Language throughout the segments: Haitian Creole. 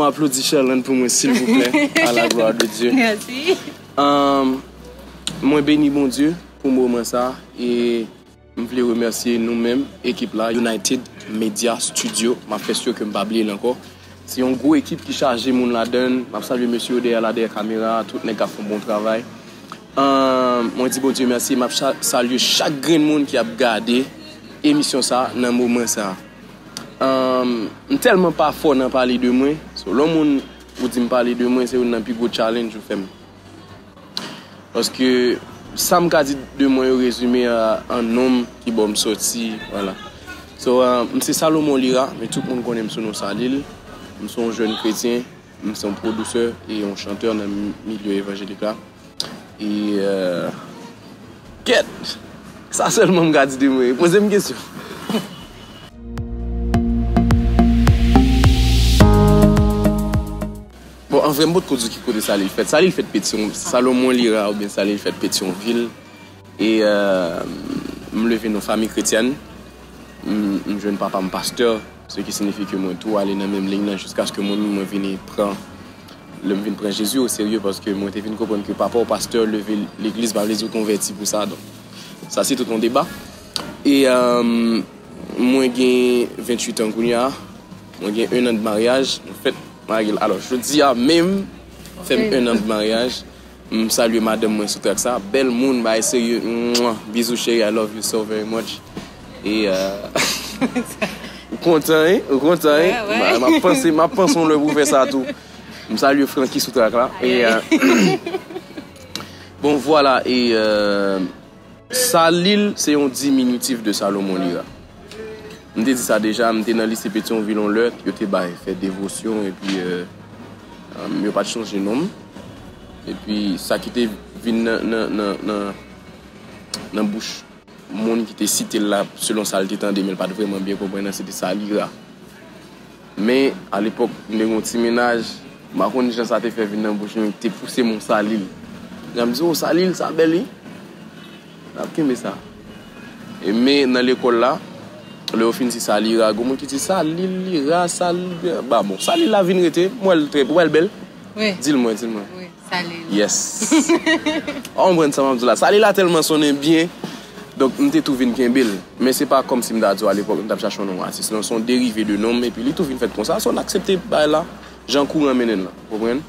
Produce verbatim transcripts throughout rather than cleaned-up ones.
Aplodi Sherland pou mwen, silvouplè. À la gloire de Dieu. Mèsi. Um, mwen beni Bondye pou moman sa e m vle remèsye nou menm, ekip la, United Media Studio. M ap fè si ke m pa bliye l ankò. Se yon gwo ekip ki chaje moun ladan l. M ap salye mesye yo dèyè la, dèyè kamera, tout nèg k ap fè yon bon travay. Um, mwen di Bondye mèsi, m ap cha- salye chak grenn moun ki ap gade emisyon sa nan moman sa. Um, m tèlman pa fò nan pale de mwen. So, lè yon moun ou di m pale de mwen, se youn nan pi gwo challenge ou fè m. Paske sa m ka di de mwen yo rezime a, an nonm ki bò m sòti, vwala. So, uh, m se Salomon Lira, men tout moun konnen m sou non Salil. M se yon jèn kretyen, m se yon pwodisè e yon chantè nan milye evanjelik la. E, euh, kèt! Sa sèlman m ka di de mwen. Poze m kesyon. Bon, an vre, m potko di w ki kote Salil fèt. Salil fèt Petyon, Salomon Lira oubyen Salil fèt Petyonvil. E, euh, m leve nan fanmi kretyèn. M, m jwenn papa m pastè, ce qui signifie que mwen tou ale nan menm liy nan jiskaske mwen menm mwen vini pran, lè m vin pran Jezi o serye, paske mwen te vin konprann ke papa w pastè leve legliz pa vle di w konvèti pou sa. Donk, sa se tout yon deba. E, euh, mwen gen venntuit an kounye a, mwen gen en an de maryaj, nou fèt marye. Alò, jodi a menm, fè m en an de maryaj. M salye madanm mwen sou trak sa. Bèl moun, bagay serye. Mwah. Bizou cheri, I love you so very much. E, euh, ou kontan, hein? Ou kontan, hein? M ap panse, m ap panse yon lè pou fè sa tou. M salye Francky sou trak la. E, euh, bon, vwala. E, euh, Salil se yon diminitif de Salomon Lira. M te di sa deja, m te nan lise Petyonvil yon lè, yo te bay fè devosyon, epi, euh, um, yo pa t chonje non m. Epi sa ki te vin nan, nan, nan, nan, nan bouch moun ki te site l la, selon sa l te tande, men l pa t vrèman byen konprann nan, se te Salira. Men, alepòk, m te gen yon ti mennaj, m pa konn jan sa te fè vin nan bouch mwen, te pouse m yon Salil. Jan m di, "O, Salil, sa bèl, wi." N ap kenbe sa. E men, nan lekòl la, lè yo fin di Salira, gen moun ki di, "Salil, Lira, Salil." Ba bon, Salil la vin rete, m wè l trè, w wè l bèl? Wi. Di l mwen, di l mwen. Wi, Salil. Yes. Ou konprann sa m ap di w la. Salil la tèlman sonnen byen. Donk, m te tou vin kenbe l. Men se pa kòmsi m ta di w alepòk, m t ap chache yon non atis. Non, se yon derive de non m, epi li tou vin fèt konsa. So, n aksepte bagay la, jan kouran mennen l lan. Ou konprann?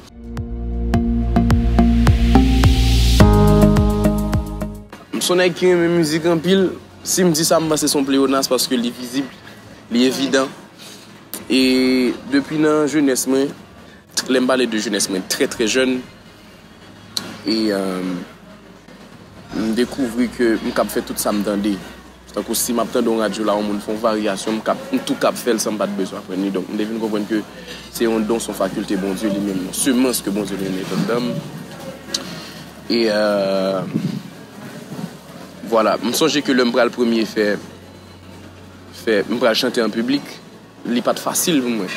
M se yon nèg ki renmen mizik anpil. Si m di sa, m panse se yon pleonas paske li vizib, li evidan. E depi nan jenès mwen, lè m pale de jenès mwen, trè, trè jèn, e, euh, m dekouvri ke m kab fè tout sa m tande. Tankou si m ap tande yon radyo la, yon moun fè yon varyasyon, m kab, m tou kab fè l san m pa t bezwen aprann li. Donk, m te vin konprann ke se yon don, se yon fakilte Bondye li menm, yon semans ke Bondye li menm mete anndan m. E, euh, vwala, m sonje ke lè m pral premye fè, fè, m pral chante an piblik, li pa t fasil pou mwen.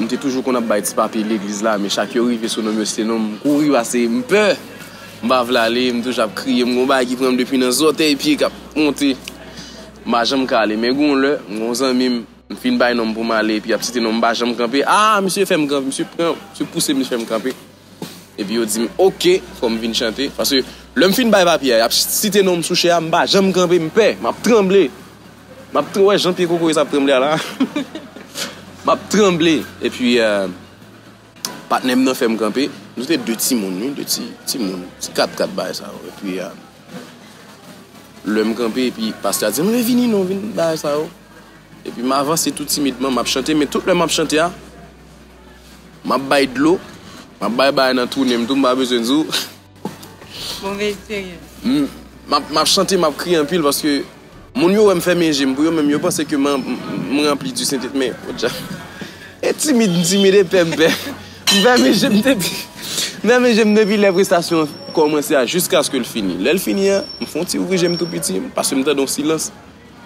M te toujou konn ap bay ti papye legliz la, men chak yo rive sou non m, yo site non m, m kouri pase, m pè. M pa vle ale, m toujou ap kriye, m gon bagay ki pran m depi nan zòtèy pye k ap monte. M pa janm ka ale, men gon lè, m gon zanmi m, m fin bay non m pou m ale, epi y ap site non m, m pa janm kanpe. "Ah, misye fè m kanpe, misye pran, misye pouse m, misye fè m kanpe." Epi yo di m, "Oke, fò m vin chante." Paske lè m fin bay papye a, y ap site non m sou chè a, m pa janm kanpe, m pè, m ap tranble. M ap tr- wè jan pye kokoye sa ap tranble a la. M ap tranble. Epi, euh, patnè m nan fè m kanpe. Nou se te de timoun, wi, de ti, timoun. Ti kat kat bagay sa yo. Epi, euh, lè m kanpe, epi pastè a di m, "Revini non, vin bagay sa yo." Epi m avanse tou timidman, m ap chante, men tout lè m ap chante a, m ap bay dlo, m ap bay bagay nan tou nen m tou, m pa bezwen di w. Bon, men serye. M m ap, m ap chante, m ap kriye anpil paske moun yo wè m fèmen je m, pou yo menm, yo panse ke m, m, m ranpli di Sentespri, men, podyab. E timid, m timid, e pè, m pè. M fèmen je m depi, m fèmen je m depi lè prestasyon an kòmanse a, jiskaske l fini. Lè l fini an, m fè yon ti ouvri je m tou piti, paske m tande yon silans.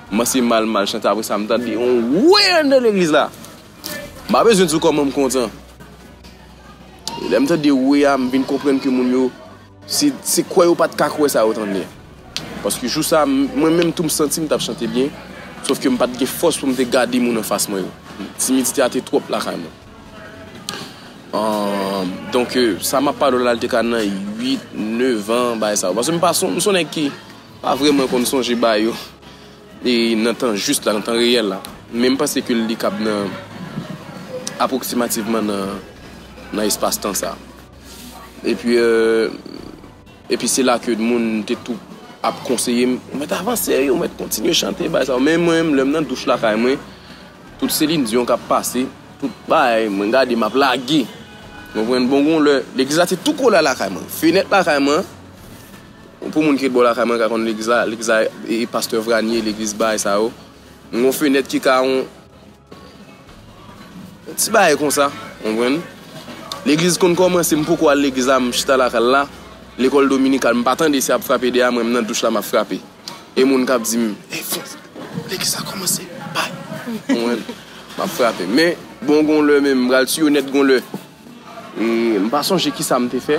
M kòmanse mal, mal chante, apre sa, m tande yon woue anndan legliz la. M pa bezwen di w kòman m kontan. E lè m tande woue a, m vin konprann ke moun yo, se, se kwè yo pa t ka kwè sa yo tande. Paske jou sa, m- mwen menm tou m santi m t ap chante byen, sòf ke m pa t gen fòs pou m te gade moun anfas mwen yo. Timidite a te twòp lakay mwen. Ahn, donk, euh, sa m ap pale w la, l te ka nan uit, nèf an, bagay sa yo. Paske m pa son, m son nèg ki pa vrèman konn sonje bagay yo. E nan tan jis la, nan tan reyèl la. Men m panse ke li kab nan, apwoksimativman nan, nan espas tan sa. Epi, euh, epi se la ke moun te tou ap konseye m, ou mèt avanse, ou mèt kontinye chante, bagay sa yo. Men mwen menm, lè m nan douch lakay mwen, tout Celine Dion k ap pase, tout bagay, mwen gade, m ap lage. Ou konprann? Bon, gon lè, legliz la te tou kole a lakay mwen. Fenèt lakay mwen, pou moun ki ret bò lakay mwen, ka konn legliz la, legliz la, e, e pastè Vranie, legliz bagay sa yo. M gon fenèt ki ka yon ti bagay konsa, konprann? Legliz konn kòmanse, m poko al legliz la, m chita lakay la, lekòl dominikal, m pa tande si ap frape dèyè mwen, m nan douch la, m ap frape. E moun k ap di m, "Ey, Frans, legliz la kòmanse, bay." Konprann? M ap frape. Men, bon, gon lè menm, m pral tiyo nèt gon lè. E m pa sonje kisa m te fè.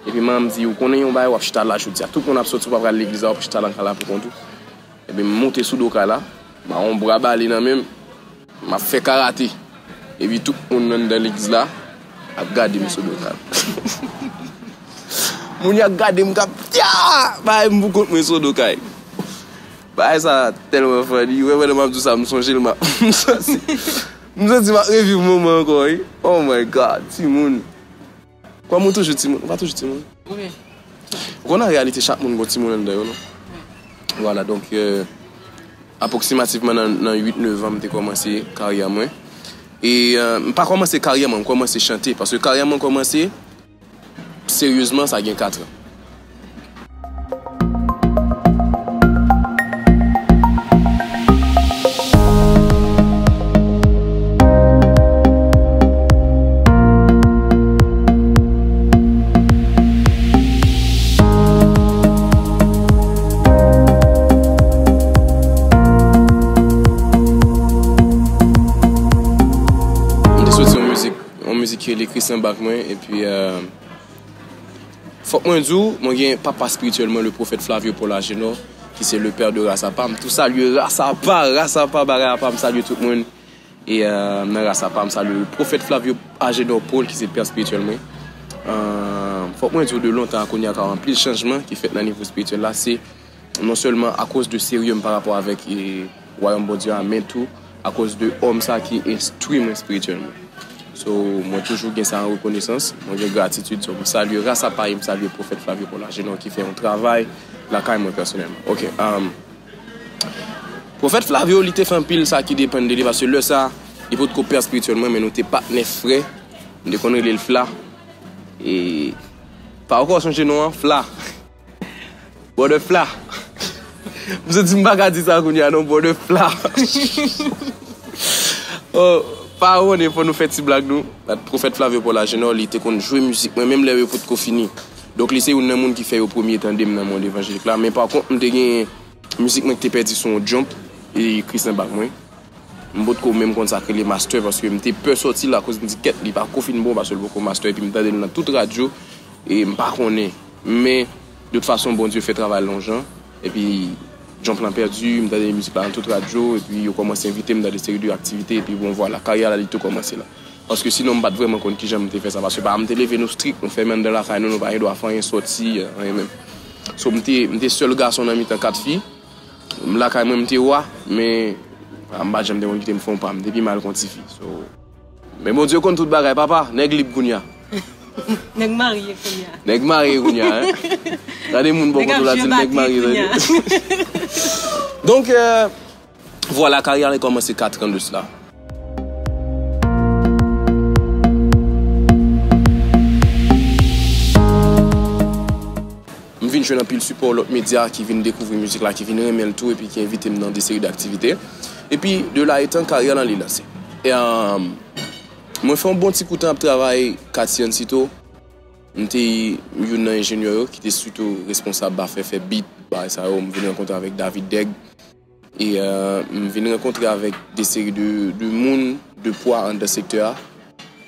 Epi manman m di, "Ou konnen yon bagay, w ap chita la jodi a. Tout moun ap soti, w pa pral legliz la, w ap chita nan kay la pou kont ou." Epi m monte sou do kay la, m a yon bra bale nan men m, m ap fè karate. Epi tout moun anndan legliz la ap gade m sou do kay la. Moun yo ap gade m k ap, ya! Bay m pou kont mwen sou do kay. Bagay sa tèlman funny. Wè, pandan m ap di w sa, m sonje l, m ap, m santi, m santi m ap reviv moman ankò, wi. Oh my God, timoun. Kòm ou toujou timoun, ou pa toujou timoun? Wi. Ou konn an reyalite chak moun gon timoun anndan yo, non? Wi. Vwala, donk, euh, apwoksimativman nan, nan uit, nèf an, m te kòmanse karyè mwen. E, euh, m pa kòmanse karyè mwen, m kòmanse chante. Paske karyè mwen kòmanse seryezman, sa gen kat an. M te soti yon mizik, yon mizik ki rele Christian Bach mwen, epi, euh, fòk mwen di w, mwen gen papa espirityèl mwen, le pwofèt Flavio Paul Agénor, ki se le père de Ras Apa. M tou salye Ras Apa, Ras Apa, bagay apa, m salye tout moun. E, euh, nan Ras Apa, m salye pwofèt Flavio Agénor Paul, ki se pè espirityèl mwen. Euh, fòk mwen di w, de lontan a kounye a, ka anpil chanjman ki fèt nan nivo espirityèl la. Se non sèlman akoz de serye m pa rapò avèk, e, wayòm Bondye a, men tou akoz de òm sa ki enstwi mwen espirityèlman. So, mwen toujou gen sa an rekonesans, mwen gen gratitid. So, m salye Ras Apa e m salye pwofèt Flavio Paul Agénor ki fè yon travay lakay mwen pèsonèlman. Ok, um, pwofèt Flavio, li te fè anpil sa ki depann de li, paske lè sa, li potko pè espirityèl mwen, men nou te patnè frè, m te konn rele l Fla. E, pa ankò sonje non an, Fla. Brother Fla. M santi m pa ka di sa kounye a non, Brother Fla. Oh, pa wonnen, fò nou fè ti blag nou. Pwofèt Flavio Paul Agénor, li te konn jwe mizik mwen, menm lè yo potko fini. Donk, li se youn nan moun ki fè yo premye tande m nan mond evanjelik la. Men pa kont, m te gen mizik mwen ki te pèdi sou yon jump, e Christian Bach mwen. M potko menm konn sa k rele master, paske m te pè sòti l akoz m di, "Kèt, li pa ko fin bon, paske l poko master," epi m tande l nan tout radyo, e m pa konnen. Men, de tout fason, Bondye fè travay l yon jan, epi jump lan pèdi, m tande mizik la nan tout radyo, epi yo kòmanse envite m nan de seri de aktivite, epi bon, vwala, karyè la, li tou kòmanse la. Paske sinon, m pa t vrèman konn kijan m te fè sa, paske pa m te leve nou strik, nou fèmen anndan lakay nou, nou pa gen dwa fè anyen sòti, anyen menm. So, m te, m te sèl gason nan mitan kat fi. M lakay mwen, m te wa, men, ah, m pa t janm te konn kite m fè yon pa, m te pi mal k yon tifi. So, men Bondye konn tout bagay, papa, nèg lib kounye a. Nèg marye kounye a. Nèg marye kounye a, hein. Gade moun bò kote w la di l nèg marye, tande. Donk, euh, vwala, karyè a kòmanse kat an de sila. M vin jwenn anpil sipò lòt medya ki vin dekouvri mizik la, ki vin renmen l tou, epi ki envite m nan de seri d aktivite. Epi, de la etan, karyè lan li lanse. E, um, mwen fè yon bon ti kout tan ap travay Katyancito. M te youn nan enjenyè yo ki te sitou responsab afè fè beat, bagay sa yo. M vin rankontre avèk David Deg. E, euh, m vin rankontre avèk de seri de, de moun de pwa anndan sektè a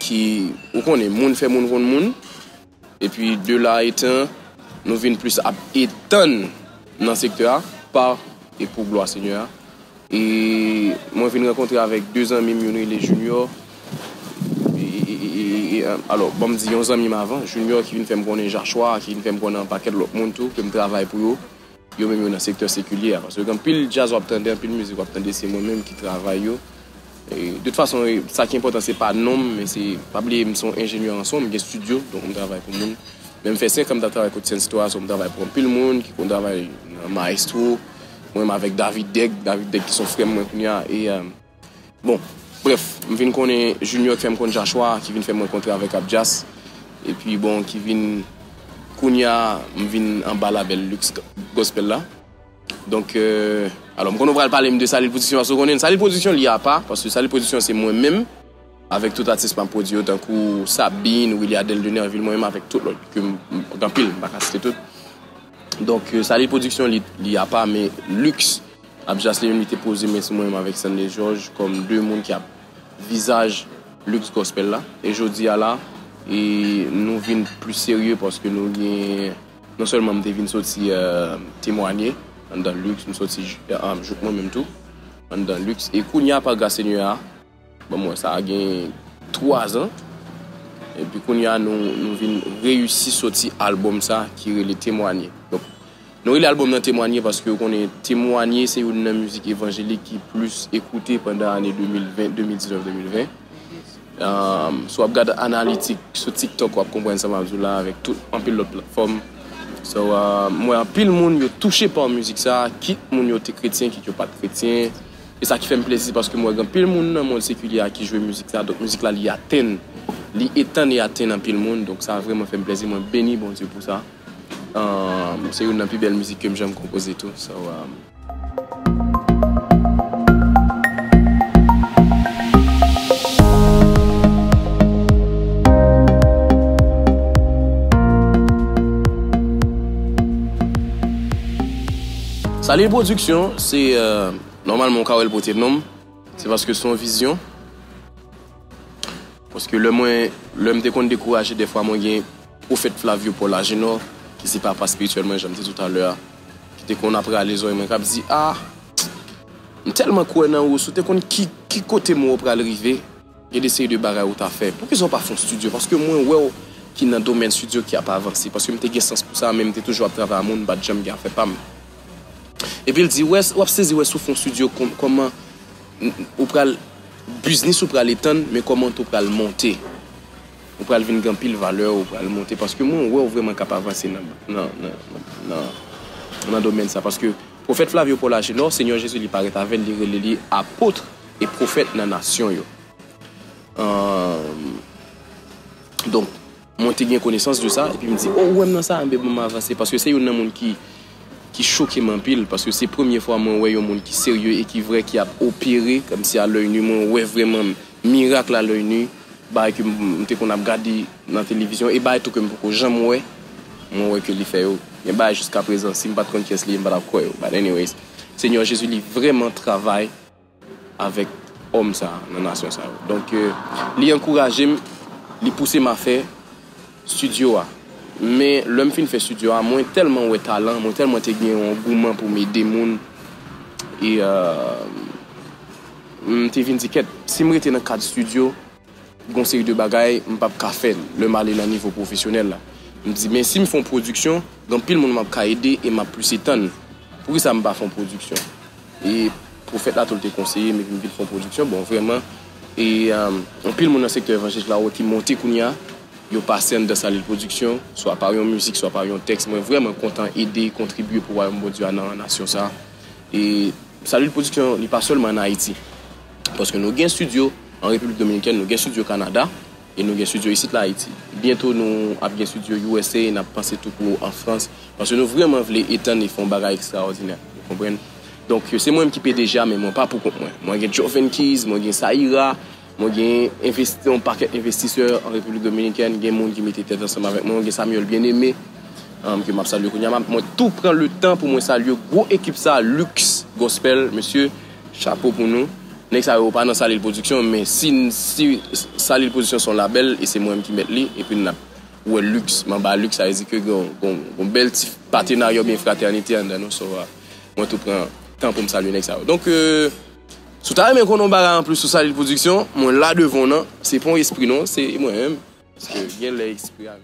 ki, ou konnen, moun fè moun konn moun. Epi, de la etan, nou vin plis ap etann nan sektè a, pa e pou glwa Senyè a. E mwen vin rankontre avèk de zanmi m, youn rele Junior, e, e, alò, ban m di yon zanmi m avan, Junior, ki vin fè m konnen Jachwa, ki vin fè m konnen yon pakèt lòt moun tou, ke m travay pou yo. Yo menm yo nan sektè sekilye a. Paske gen anpil djaz w ap tande, anpil mizik w ap tande, se mwen menm ki travay yo. E, de tout fason, e, sa ki enpòtan, se pa non m, men se, pa bliye, m se yon enjenyè an son, m gen estidyo, donk m travay pou moun. Men m fè senk an m t ap travay kot Sensito a, so m travay pou anpil moun, ki konn travay nan Maestro, mwen menm avèk David Deg, David Deg ki se yon frè m mwen kounye a, e, e, bon, brèf, m vin konnen Junior ki fè m konn Jachwa, ki vin fè m rankontre avèk Abjas, epi bon, ki vin, kounye a, m vin anba labèl Lux Gospel la. Donk, e, alò, m konnen w pral pale m de Salil Production, paske w konnen Salil Production li apa, paske Salil Production se mwen menm, avèk tout atis m ap pwodui yo, tankou Sabine, Willy Adèle de Nerville, mwen menm avèk tout lòt, ke m, m, gen anpil, m pa ka site tout. Donk, e, Salil Production li, li apa, men Lux, Abjas li menm li te poze men sou mwen menm avèk Stanley George, kòm de moun ki ap vizaj Lux Gospel la. E jodi a la, e nou vin pli serye paske nou gen, non sèlman m te vin soti, e, temwanye anndan Lux, m soti, e, jouk mwen menm tou, anndan Lux. E kounye a, pa gras Senyè a, bon, mwen, sa gen twa zan. Epi kounye a, nou, nou vin reyisi soti albòm sa ki rele Temwanye. Donk, nou rele albòm nan Temwanye paske w konnen Temwanye se youn nan mizik evanjelik ki plis ekoute pandan ane de mil ven, de mil diznèf, de mil ven. Um, si w ap gad analitik sou TikTok, w ap konprann sa m ap di w la, avèk tout, anpil lòt platfòm. So, um, m wè anpil moun yo touche pa mizik sa, kit moun yo te kretyen, kit yo pa t kretyen. E sa ki fè m plezi, paske m wè gen anpil moun nan mond sekilye a ki jwe mizik sa, donk mizik la li atenn, li etann e atenn anpil moun, donk sa vrèman fè m plezi, mwen beni Bondye pou sa. Um, se youn nan pi bèl mizik ke m janm konpoze tou. So, um, Salil Production, se, euh, nòmalman ou ka wè l pote non m, se paske se yon vizyon. Paske lè mwen, lè m te konn dekouraje, dèfwa mwen gen Pwofèt Flavio Paul Agenor, ki se papa espirityèl mwen, jan m te di w talè a, ki te konn ap rale zòrèy mwen, k ap di, "Ah, m tèlman kwè nan ou, si w te konn ki, ki kote m wè w pral rive, gen de seri de bagay ou ta fè. Poukisa w pa fè yon estidyo?" Paske mwen wè w ki nan domèn estidyo ki ap avanse. Paske m te gen sans pou sa, men m te toujou ap travay a moun, m pa t janm gen afè pa m. Epi l di, "Wè, w ap sezi wè si w fè yon estidyo, kòm-, kòman ou pral, biznis ou pral etann, men kòman tou pral monte. Ou pral vin gen anpil valè, ou pral monte, paske mwen wè w vrèman k ap avanse nan, nan, nan, nan, nan domèn sa." Paske Pwofèt Flavio Paul Agenor, Senyè Jezi li parèt avè l, li rele li apot e pwofèt nan nasyon yo. Ahn, donk, mwen te gen konesans de sa, epi m di, "O, ou wè m nan sa, enben ban m avanse," paske se youn nan moun ki, ki choke m anpil, paske se premye fwa mwen wè yon moun ki serye e ki vrè, ki ap opere, kòmsi a lèy ni, mwen wè vrèman mirak la lèy ni, bagay ke m, m te konn ap gade nan televizyon, e bagay tou ke m poko janm wè, mwen wè ke li fè yo. Gen bagay jiskaprezan, si m pa t konn kiyès li ye, m pa t ap kwè yo. But anyways, Senyè Jezi, li vrèman travay avèk òm sa a, nan nasyon sa yo. Donk, euh, li ankouraje m, li pouse m a fè estidyo a. Men, lè m fin fè estidyo a, mwen tèlman wè talan, mwen tèlman te gen yon gouman pou m ede moun. E, euh, m te vin di, "Kèt, si m rete nan kad estidyo, gon seri de bagay m p ap ka fè lè m ale nan nivo pwofesyonèl la." M di, "Men si m fè yon pwodiksyon, gen anpil moun m ap ka ede e m ap plis etann. Poukisa m pa fè yon pwodiksyon?" E pwofèt la tou l te konseye m epi m vin fè yon pwodiksyon. Bon, vrèman, e, um, anpil moun nan sektè evanjelik la, ou wè ki monte kounye a, yo pase anndan Salil Pwodiksyon, swa pa yon mizik, swa pa yon tèks. Mwen vrèman kontan ede, kontribye pou wayòm Bondye a nan nasyon sa a. E Salil Pwodiksyon, li pa sèlman ann Ayiti. Paske nou gen estidyo an Repiblik Dominikèn, nou gen estidyo Kanada, e nou gen estidyo isit la Ayiti. Byento nou ap gen estidyo U S A, n ap panse tou pou an Frans. Paske nou vrèman vle etann e fè yon bagay ekstraòdinè. Ou konprann? Donk, se mwen menm ki P D G a, men mwen pa pou kont mwen. Mwen gen Joven Keys, mwen gen Saïra, mwen gen envesti-, yon pakèt envestisè an Repiblik Dominikèn, gen moun ki mete tèt ansanm avèk mwen, gen Samuel Bien-Aimé, um, ke m ap salye kounye a. M ap, mwen tou pran le tan pou mwen salye gwo ekip sa, Lux Gospel, mesye, chapo pou nou. Nèg sa yo pa nan Salil Pwodiksyon, men si, si Salil Pwodiksyon se yon labèl, e se mwen menm ki mèt li, epi n ap wè Lux, m anba Lux, sa vle di ke gen, gen, gen bèl ti patenarya oubyen fratènite anndan nou, so, uh, mwen tou pran tan pou m salye nèg sa yo. Donk, euh, si w ta renmen konnen yon bagay anplis sou Salil Pwodiksyon, mwen la devan w nan, se pa yon espri non, se mwen menm. Paske gen lè espri a.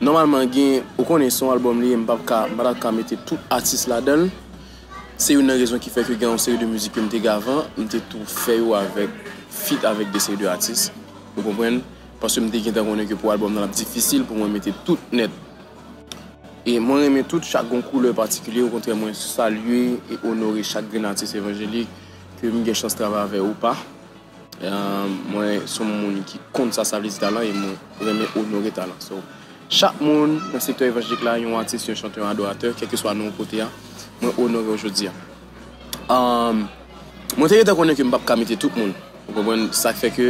Nòmalman, gen, ou konnen se yon albòm li ye, m p ap ka, m pa t ap ka mete tout atis ladan l. Se youn nan rezon ki fè ke gen yon seri de mizik ke m te gen avan, m te tou fè yo avèk, feat avèk de seri de atis. Ou konprann? Paske m te gentan konnen ke pou albòm nan, l ap difisil pou mwen mete tout nèt. E mwen renmen tout, chak gen yon koulè patikilye, okontrè, mwen salye e onore chak grenn atis evanjelik ke m gen chans travay avè yo ou pa. Eh, mwen se yon moun ki konn sa sa vle di talan e mwen renmen onore talan. So, chak moun nan sektè evanjelik la, yon atis, yon chantè, yon adoratè, kèlkeswa non w pote a, mwen onore w jodi a. Um, mwen te gentan konnen ke m p ap ka mete tout moun. Ou konprann? Sa k fè ke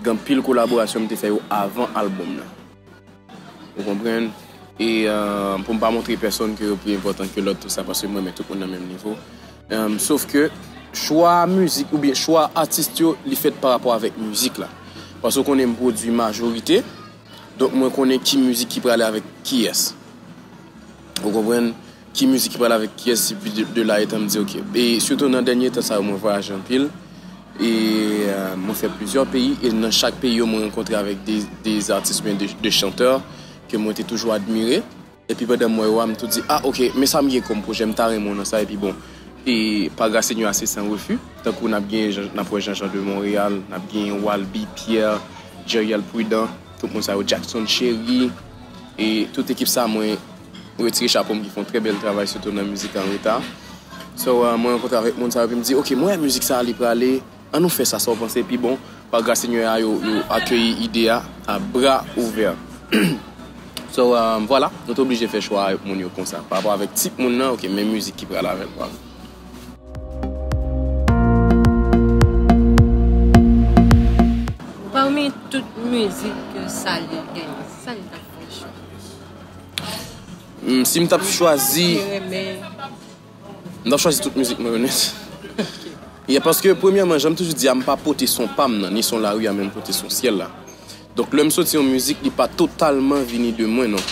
gen anpil kolaborasyon m te fè yo avan albòm nan. Ou konprann? E, euh, pou m pa montre pèsonn ke yo pi enpòtan ke lòt, tou sa, paske mwen renmen tout moun nan menm nivo. Euh, sof ke chwa mizik oubyen chwa atis yo, li fèt pa rapò avèk mizik la. Paske w konnen m pwodui majorite, donk mwen konnen ki mizik ki prale avèk kiyès. Ou konprann? Ki mizik ki pral avèk kiyès, epi de, de la etan m di, ok. E sitou nan dènye tan sa yo, mwen vwayaje anpil. E, euh, mwen fè plizyè peyi, e nan chak peyi yo, mwen rankontre avèk de, de atis oubyen de, de chantè ke mwen te toujou admire. Epi pandan m wè yo a, m tou di, ah, ok, men sa m gen kòm pwojè, m ta renmen w nan sa. Epi bon, e pa gras Senyè a, se san refi. Tankou n ap gen, Jean, n ap wè Jean Jean de Montréal, n ap gen Walby Pierre, Jeriel Prudent, tout moun sa yo, Jackson Cherry, e tout ekip sa, mwen retire chapo m ki fè yon trè bèl travay, sitou nan mizik an reta. So, uh, mwen rankontre avèk moun sa yo, epi m di, ok, mwen wè mizik sa a, li prale, an nou fè sa, sa w panse? Epi bon, pa gras Senyè a, yo, yo akeyi ide a, a bra ouvè. So, uh, vwala, nou te oblije fè chwa avèk moun yo konsa. Pa rapò avèk tip moun nan, ok, men mizik ki prale avè l, vwala. Pami tout mizik ke Salye genyen, Salye t ap fè chwa. Hmm, si m t ap chwazi, m t ap chwazi tout mizik mwen yo nèt. Yeah, paske premyèman, jan m toujou di a, m pa pote son pa m nan, ni son lari a, men m pote son syèl la. Donk, lè m soti yon mizik, li pa totalman vini de mwen, non.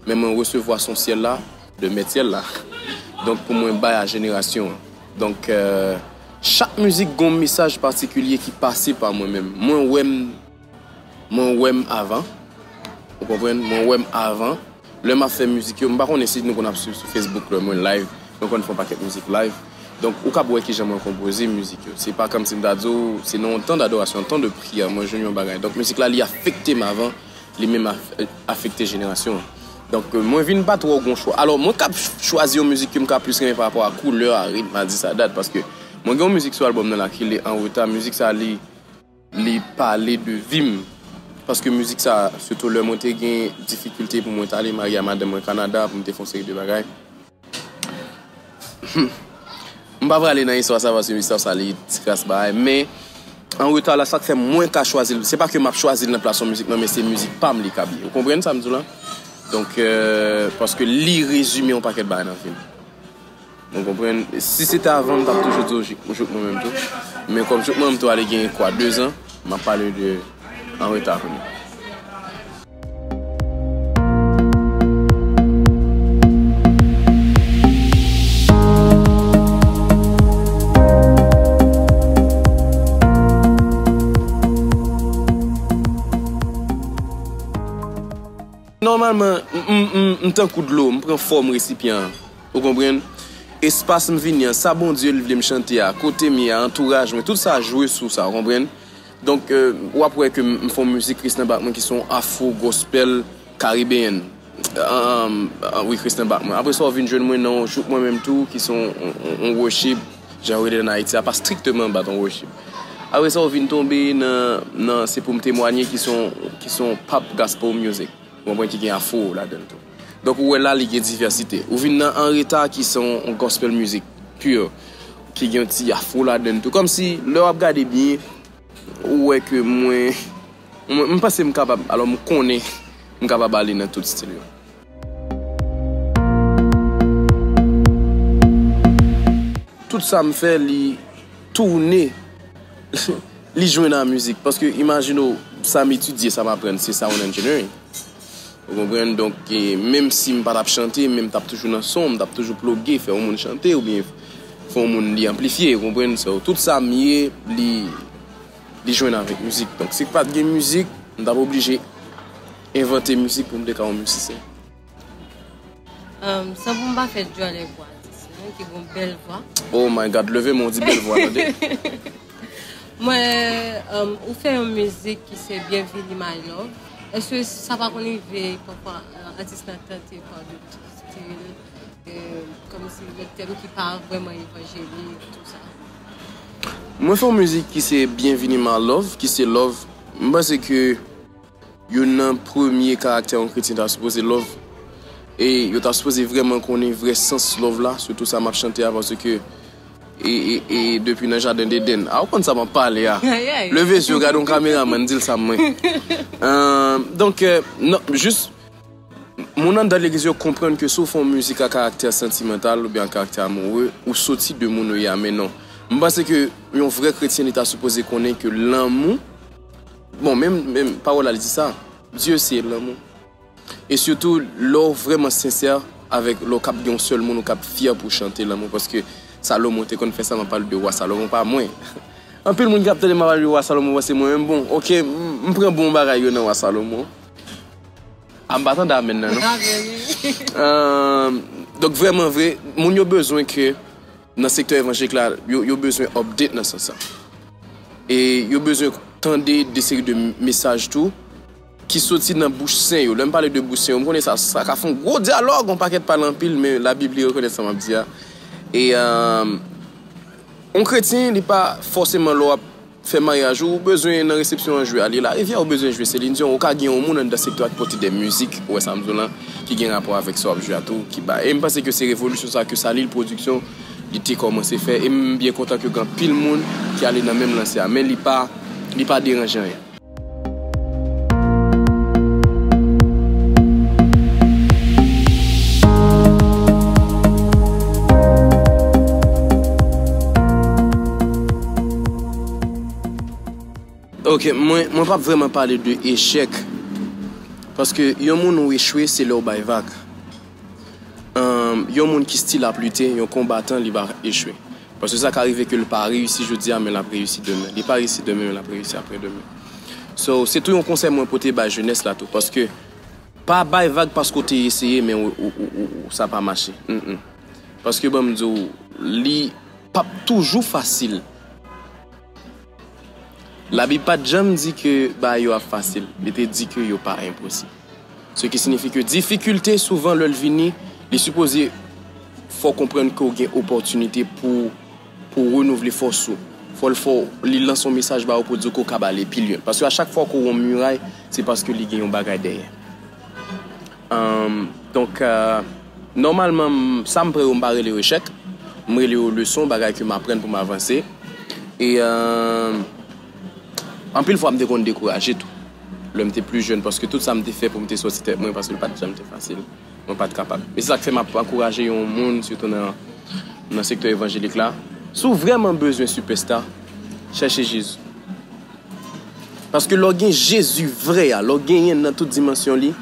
Men mwen resevwa son syèl la, de mèt syèl la. Donk, pou mwen bay a jenerasyon an. Donk, euh, chak mizik gon mesaj patikilye ki pase pa mwen menm. Mwen wè m, mwen wè m avan. Ou konprann? Mwen wè m avan. Lè m ap fè mizik yo, m pa konnen si nou konn ap swiv sou Facebook lè mwen live. Mwen konn fè yon pakèt mizik live. Donk, ou kab wè kijan mwen konpoze mizik yo. Se pa kòmsi m ta di w, se nan yon tan dadorasyon, yon tan de priyè, mwen jwenn yon bagay. Donk, mizik la, li afekte m avan, li menm af-, afekte jenerasyon an. Donk, euh, mwen vin pa twò gon chwa. Alò, mwen kab ch-, chwazi yon mizik ke m ka plis renmen pa rapò a koulè a, ritm a, dis a dat, paske mwen gen yon mizik sou albòm nan la ki rele An Reta. Mizik sa, li, li pale de vi m. Paske mizik sa, sitou lè mwen te gen difikilte pou mwen t ale marye a madanm mwen Kanada, pou m te fè yon seri de bagay. Hmm. M pa prale nan istwa sa, paske istwa sa, li ti kras bagay, men An Reta la, sa k fè mwen ka chwazi l, se pa ke m ap chwazi l nan plas yon mizik, non, men se mizik pa m li kab ye. Ou konprann sa m di w la? Donk, euh, paske li rezime yon pakèt bagay nan vi m. Ou konprann? Si se te avan, m t ap toujou di w jouk, jouk mwen menm tou. Men kòm jouk mwen menm tou ale gen kwa, de zan, m ap pale de An Reta kounye a. Nòmalman, m, m, m, m tankou dlo, m pran fòm resipyan an. Ou konprann? Espas m vini an, sa Bondye l vle m chante a, kote m ye a, antouraj mwen, tout sa jwe sou sa, ou konprann? Donk, euh, w ap wè ke m, m fè yon mizik Christian Bachman ki se yon afro gospel karibeyèn. An, an, wi, Christian Bachman. Apre sa, w vin jwenn mwen nan yon jouk mwen menm tou, ki se yon, yon, yon worship, jan yo rele l ann Ayiti a, pa strikteman bat yon worship. Apre sa, w vin tonbe nan, nan Se Pou M Temwanye, ki se yon, ki se yon pop gospel music. Ou konprann, ki gen afro ladan l tou. Donk, ou wè la, li gen divèsite. Ou vin nan An Reta, ki se yon, yon gospel music pure, ki gen yon ti afro ladan l tou. Kòmsi, lè w ap gade byen, ou wè ke mwen, mwen, m panse m kapab, alò m konnen m kapab ale nan tout stil yo. Tout sa m fè, li tounen, li jwenn a mizik. Paske imajine w, sa m etidye, sa m aprann, se sound engineering. Ou konprann? Donk, e, menm si m pa t ap chante, men m t ap toujou nan son, m t ap toujou ploge, fè yon moun chante, oubyen fè yon moun li anplifye, ou konprann? So, tout sa m ye, li, li jwenn avèk mizik. Donk, si pa t gen mizik, m t ap oblije envante mizik pou m te ka yon mizisyen. Um, san pou m pa fè djòlè pou atis mwen, ki gon bèl vwa. Oh my God, leve men w di bèl vwa, tande. Mwen, um, ou fè yon mizik ki se Bienvenue My Love. Èske sa pa konn rive pafwa, uh, atis la tante pa de stil, euh, kòmsi lòt tèm ki pa vrèman evanjelik, tou sa? Mwen fè yon mizik ki se Bienvenue My Love, ki se love. M panse ke youn nan premye karaktè yon kretyen ta sipoze love. E yo ta sipoze vrèman konnen vrè sans love la, sitou sa m ap chante a, paske e, e, e depi nan jaden Dedenn. A, ou konn sa m ap pale a. Leve zye w, gade yon kameramann, di l sa mwen. Euh, donk, euh, non, jis, moun anndan legliz yo konprann ke si w fè yon mizik a karaktè santimantal oubyen a karaktè amoure, ou soti de moun ou ye a, men non. M panse ke yon vrè kretyen, li ta sipoze konnen ke lanmou, bon, menm, menm pawòl la, li di sa, Dieu c'est l'amour. E sitou, lè w vrèman sensè avèk, lè w kab gen yon sèl moun ou kab fyè pou chante lanmou, paske Salomon te konn fè sa, m ap pale de wa Salomon, pa mwen. Anpil moun k ap tande m ap pale de wa Salomon, panse mwen menm bon, oke, m, m pran bon bagay yo nan wa Salomon. A, m pa tande amèn nan, non. Euh, donk, vrèman vre, moun yo bezwen ke nan sektè evanjelik la, yo, yo bezwen update nan sans sa. E yo bezwen tande de seri de mesaj tou ki soti nan bouch sen yo. Lè m pale de bouch sen yo, m konnen sa, sa ka fè yon gwo dyalòg, yon pakèt pale anpil, men Labib li rekonèt sa m ap di a. E, euh, yon kretyen, li pa fòseman lè w ap fè maryaj ou, ou bezwen nan resepsyon an jwe a, li Larivyè ou bezwen jwe Celine Dion, ou ka gen yon moun anndan sektè a ki pote de mizik, ou wè sa m di w lan, ki gen rapò avèk sa w ap jwe a tou, ki bay. E m panse ke se revolisyon sa ke Salil Production, li te kòmanse fè, e m byen kontan ke gen anpil moun ki ale nan menm lanse a, men li pa, li pa deranje anyen. Ok, mwen, mwen p ap vrèman pale de echèk. Paske yon moun ou echwe, se lè w bay vag. Ahn, yon moun ki still ap lite, yon konbatan, li va echwe. Paske sa ka rive ke l pa reyisi jodi a, men l ap reyisi demen. Li pa reyisi demen, men l ap reyisi apre demen. So, se tou yon konsèy mwen pote bay jenès la tou. Paske pa bay vag paske w te eseye, men ou, ou, ou, ou, ou, sa pa mache. Mm, mm. Paske ban m di w, li p ap toujou fasil. Labib pa t janm di ke bagay yo ap fasil, li te di ke yo pa enposib. Se ki siyifi ke difikilte, souvan, lè l vini, li sipoze fè w konprann ke w gen opòtinite pou, pou w renouvle fòs ou. Fò l fè w, li lanse yon mesaj ba ou pou di w ke w kab ale pi lwen. Paske a chak fwa ke w wè yon miray, se paske li gen yon bagay dèyè. Ahn, donk, euh, nòmalman, m, sa m pre yo, m pa rele yo echèk. M rele yo leson, bagay ke m aprann pou m avanse. E, euh, anpil fwa, m te konn dekouraje tou. Lè m te pli jèn, paske tout sa m te fè pou m te sòti tèt mwen, paske l pa t janm te fasil. Mwen pa t kapab. E se sa k fè m ap ankouraje yon moun, sitou nan, nan sektè evanjelik la. Si w vrèman bezwen sipèsta, chèche Jezi. Paske lè w gen Jezi vrè a, lè w genyen l nan tout dimansyon li,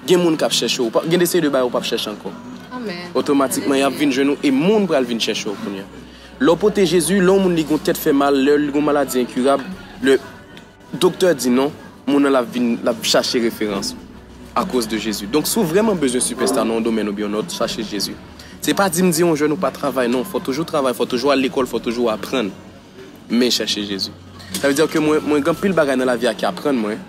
gen moun k ap chèche w. Pa, gen de seri de bagay ou p ap chèche ankò. Amèn. Otomatikman, y ap vin jwenn ou e moun pral vin chèche w kounye a. Lè w pote Jezi, lè yon moun li gen yon tèt fè mal, lè li gen yon maladi enkirab, lè doktè di non, moun nan l ap vin, l ap chache referans akoz de Jezi. Donk, si w vrèman bezwen sipèsta nan yon domèn oubyen yon lòt, chache Jezi. Se pa di m di yon jèn ou pa travay, non. Fò w toujou travay, fò w toujou al lekòl, fò w toujou aprann. Men chèche Jezi. Sa vle di ke mwen, mwen gen anpil bagay nan lavi a ki aprann mwen.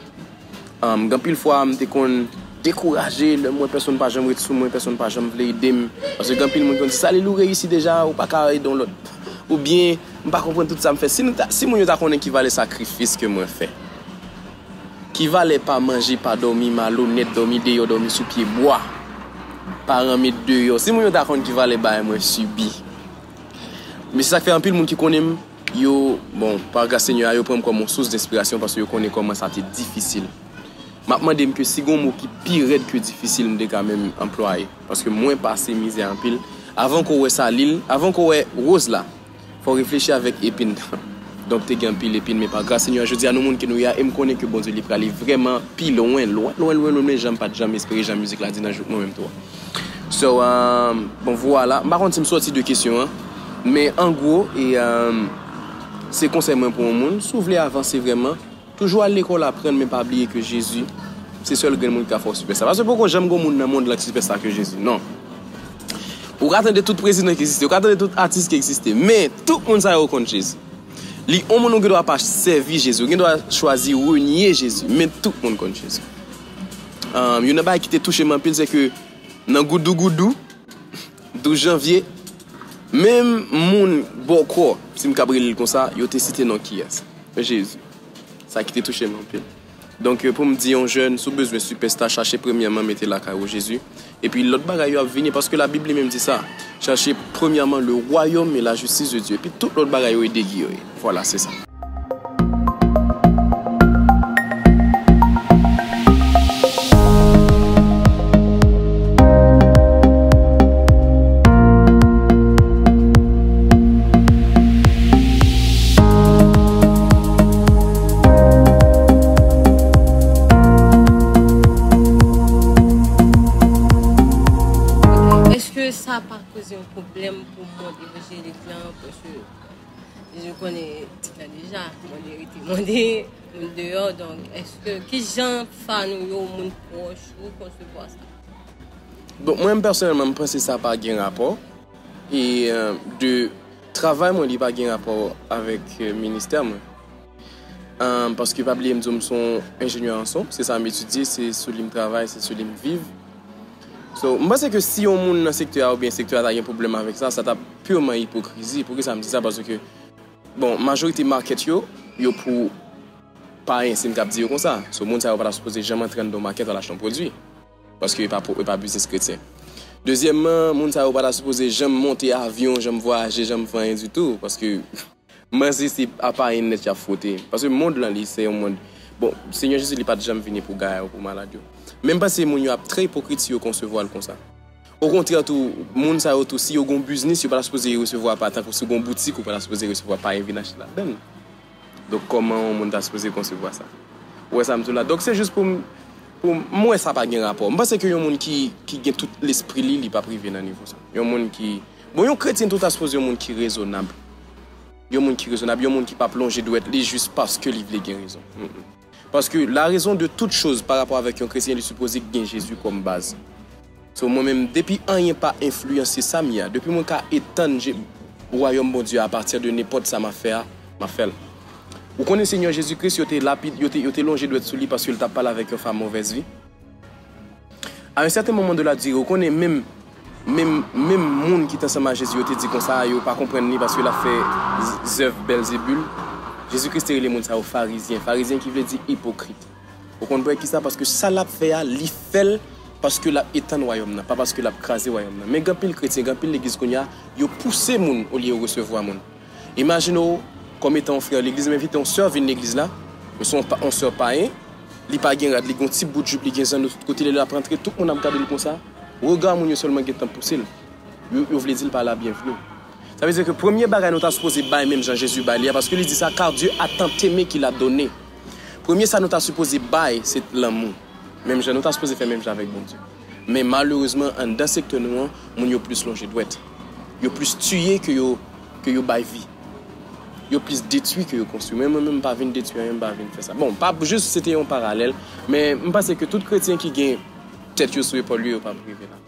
Ahn, gen anpil fwa, m te konn dekouraje lè m wè pèsonn pa janm ret sou mwen, pèsonn pa janm vle ede m. Paske gen anpil moun ki konn di, "Salil, ou reyisi deja, ou pa ka ede yon lòt." Oubyen, "M pa konprann tout sa m fè." Si nou ta, si moun yo ta konnen ki valè sakrifis ke mwen fè, ki valè pa manje, pa dòmi, malonèt, dòmi deyò, dòmi sou pye bwa, pa rann met deyò. Si moun yo ta konn ki valè bagay mwen sibi. Men se sa k fè anpil moun ki konnen m, yo, bon, pa gras Senyè a, yo pran m kòm yon sous denspirasyon paske yo konnen kòman sa te difisil. M ap mande m ke si gen yon mo ki pi rèd ke difisil, m te ka menm anplwaye. Paske mwen pase mizè anpil. Avan ke w wè salil, avan ke w wè woz la, fò w reflechi avèk epin nan. Donk, te gen anpil epin, men pa gras Senyè a, jodi a, nou moun ke nou ye a, e m konnen ke Bondye li prale vrèman pi lwen, lwen, lwen, lwen, lwen, men jan m pa t janm espere, jan mizik la di nan jouk mwen menm tou. So, um, bon, vwala. M pa konn si m sòti de kesyon an, men an gwo, e, um, se konsèy mwen pou yon moun. Si w vle avanse vrèman, toujou al lekòl aprann, men pa bliye ke Jezi se sèl grenn moun ki ka fè w sipèsta. Paske poko janm gen moun nan mond lan ki sipèsta ke Jezi. Non. Ou ka tande tout prezidan ki egziste, ou ka tande tout atis ki egziste, men tout moun sa yo konn Jezi. Li, yon moun ou gen dwa pa sèvi Jezi, ou gen dwa chwazi renye Jezi, men tout moun konn Jezi. Um, youn nan bagay ki te touche m anpil, se ke nan Goudougoudou, douz janvye, menm moun bòkò, si m kab rele l konsa, yo te site non kiyès? Jezi. Sa ki te touche m anpil. Donk, pou m di yon jèn, si w bezwen sipèsta, chache premyèman mete lakay ou Jezi. Epi lòt bagay yo ap vini, paske Labib li menm di sa. Chache premyèman le royaume et la justice de Dieu. Epi tout lòt bagay yo e degi yo ye. Vwala, se sa. Èske sa pa koze yon pwoblèm pou mond evanjelik lan? Paske Jezi konnen tit la deja, mande rete mande, moun deyò. Donk, èske, ki jan fan ou yo, moun pwòch ou konsevwa sa? Bon, mwen, pèsonèlman, m panse sa pa gen rapò. E, euh, de travay mwen, li pa gen rapò avèk, euh, ministè mwen. Euh, paske pa bliye, m di w, m se yon enjenyè an son, se sa m etidye, se sou li m travay, se sou li m viv. So, m panse ke si yon moun nan sektè a oubyen sektè a ta gen pwoblèm avèk sa, sa t ap pirman ipokrizi. Poukisa m di sa? Paske, bon, majorite makèt yo, yo pou payen, si m kab di yo konsa. So, moun sa yo pa ta sipoze janm antre anndan yon makèt al achte yon pwodui. Paske e pa, e pa biznis kretyen. Dezyèmman, moun sa yo pa ta sipoze janm monte avyon, janm vwayaje, janm fè anyen ditou. Paske manzè se a payen nèt y ap fwote. Paske mond lan, li se yon mond. Bon, Senyè Jezi, li pa t janm vini pou gaye yo, pou malad yo. Men m panse moun yo ap trè ipokrit si yo konsevwa l konsa. Okontrè tou, moun sa yo tou, si yo gen yon biznis, yo pa ta sipoze resevwa pa, tankou si w gen yon boutik, ou pa ta sipoze resevwa payen vin achte ladan l. Donk, kòman yon moun ta sipoze konsevwa sa? Ou wè sa m di w la? Donk, se jis pou m, pou m, m wè sa pa gen rapò. M panse ke yon moun ki, ki gen tout lespri li, li p ap rive nan nivo sa. Yon moun ki, bon, yon kretyen tou ta sipoze yon moun ki rezonab. Yon moun ki rezonab, yon moun ki p ap lonje dwèt li jis paske li vle gen rezon. Mm, mm. Paske la raison de toute chose par rapport avèk yon kretyen, li sipoze gen Jezi kòm baz. So, mwen menm, depi anyen pa enfliyanse sa m ye a, depi mwen ka etann je, wayòm Bondye a apati de nenpòt sa m ap fè a, m ap fè l. Ou konnen Senyè Jezi Kris, yo te lapid, yo te, yo te lonje dwèt sou li paske l t ap pale avèk yon fanm movèz vi. A yon sèten moman de la dire, ou konnen menm, menm, menm moun ki t ansanm a Jezi, yo te di konsa, yo pa konprann li paske l ap fè z-, zèv Bèlzebul. Jezi Kris te rele moun sa yo farizyen. Farizyen ki vle di ipokrit. Ou konn poukisa? Paske sa l ap fè a, li fè l paske l ap etann wayòm nan, pa paske l ap kraze wayòm nan. Men gen anpil kretyen, gen anpil legliz kounye a, yo pouse moun olye yo resevwa moun. Imajine w kòm etan yon frè legliz, m envite yon sè vin legliz la, men se yon pa-, yon sè payen, li pa gen rad, li gen yon ti bout jip, li gen zanno tout kote, lè l ap rantre, tout moun ap gade l konsa. Rega moun yo sèlman gentan pouse l. Yo, yo vle di l pa la byenvni. Sa vle di ke premye bagay nou ta sipoze bay menm jan Jezi bay li a, paske li di sa, car Dieu a tant aimé qu'il a donné. Premye sa nou ta sipoze bay, se lanmou. Menm jan nou ta sipoze fè menm jan avèk Bondye. Men malerezman, anndan sektè nou an, moun yo plis lonje dwèt. Yo plis tiye ke yo, ke yo bay vi. Yo plis detwi ke yo konstwi. Men mwen menm, m pa vin detwi anyen, m pa vin fè sa. Bon, pa jis, se te yon paralèl, men m panse ke tout kretyen ki gen tèt yo sou epòl yo, yo p ap rive la.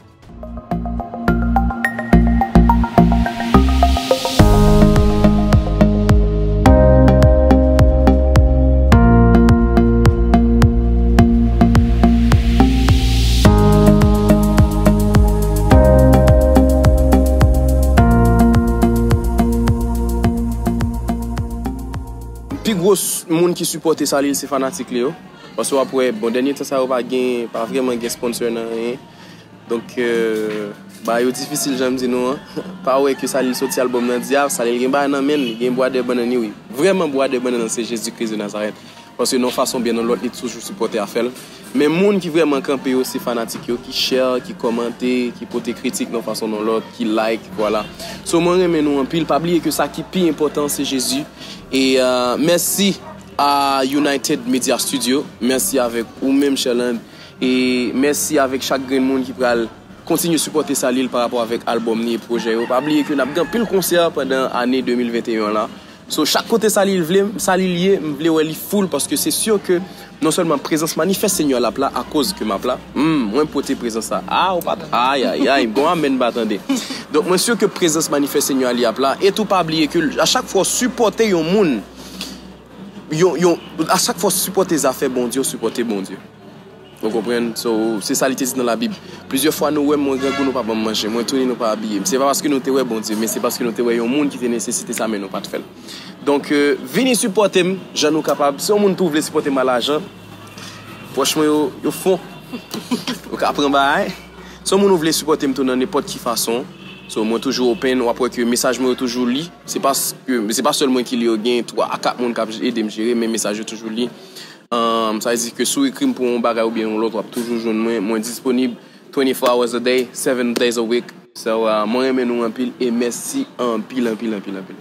Pi gwo s-, moun ki sipòte Salil se fanatik li yo. Paske w ap wè, bon, dènye tan sa yo pa gen, pa vrèman gen sponsor nan anyen. Donk, euh, bagay yo difisil, jan m di nou an. Pa wè ke Salil soti albòm nan di a, Salil gen bagay nan men l, li gen bwadè bannann li, wi. Vrèman, bwadè bannann nan se Jezi Kris de Nazarèt. Paske nan yon fason byen nan lòt, li toujou sipòte afè l. Men moun ki vrèman kanpe yo, se fanatik yo, ki share, ki kòmante, ki pote kritik nan fason nan lòt, ki like, vwala. So, mwen renmen nou anpil. Pa bliye ke sa ki pi enpòtan, se Jezi. E, euh, mèsi a United Media Studio. Mèsi avèk ou menm, Sherland. E mèsi avèk chak grenn moun ki pral kontinye sipòte Salil pa rapò avèk albòm li e pwojè yo. Pa bliye ke n ap gen anpil konsè pandan ane de mil venteyen an la. So, chak kote Salil vle, Salil ye, m vle wè li full, paske se si ke non sèlman prezans manifès Senyè a l ap la, akoz ke m ap la. Hmm, mwen pote prezans la. Ah, ou pa t, ayayay, m gon amèn m pa tande. Donk, mwen si ke prezans manifès Senyè a li ap la. E tou pa bliye ke a chak fwa w sipòte yon moun, yon, yon, a chak fwa w sipòte zafè Bondye, w sipòte Bondye. Ou konprann? So, se sa li te di nan Labib. Plizyè fwa nou wè m, mwen grangou, nou pa ban m manje. Mwen tounen, nou pa abiye m. Se pa paske nou te wè Bondye, men se paske nou te wè yon moun ki te nesesite sa, men nou pa t fè l. Donk, euh, vini sipòte m, jan nou kapab. Si yon moun tou vle sipòte m a lajan, pòch mwen yo, yo fon. Ou ka pran bagay. Si yon moun ou vle sipòte m tou nan nenpòt ki fason, so, mwen toujou open, w ap wè ke mesaj mwen yo toujou li. Se pa s-, ke, se pa sèl mwen ki li yo, gen twa a kat moun k ap ede m jere, men mesaj yo toujou li. Um, sa vle di ke si w ekri m pou yon bagay oubyen yon lòt, w ap toujou jwenn mwen. Mwen disponib twenty-four hours a day, seven days a week. So, uh, mwen renmen nou anpil e mèsi anpil, anpil, anpil, anpil.